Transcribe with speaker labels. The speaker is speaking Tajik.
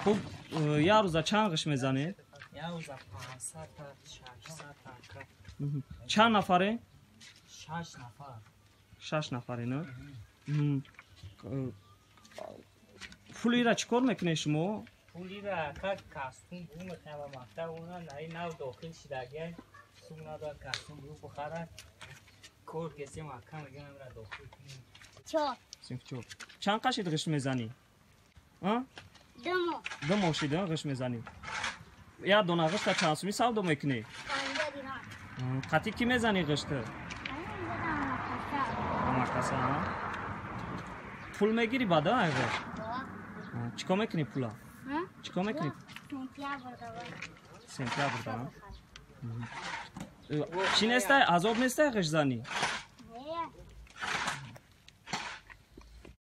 Speaker 1: Хуб, як рӯза чанд ғишт мезанед?
Speaker 2: Як рӯза 500 та, 600 та.
Speaker 1: Чанд нафаре?
Speaker 2: Шаш нафар.
Speaker 1: Шаш нафаре, на? Пулира чӣ кор мекунед шумо?
Speaker 2: Пулира как костюм бу мехоям ба мактаб, она наи нав дохил шидагия, сум надорад костюм бу бихарад. Кор кесем, ака мегӯям, амра дохил кунем.
Speaker 3: Чор.
Speaker 1: Синфи чор. Чанд қашид ғишт мезанӣ?
Speaker 3: 2 моҳ.
Speaker 1: 2 моҳ шида ғишт мезанӣ. Як дона ғишта чанд сумӣ савдо мекунӣ?
Speaker 3: 50 дирҳам.
Speaker 1: Қатӣ кӣ мезанӣ ғишта? Ҳамакаса? Пул мегирӣ бада ай ғишт? Чӣ кор мекунӣ пула? Чӣ кор мекунӣ? Сентябрда. Чӣ нестай, азоб нестай ғиштзанӣ?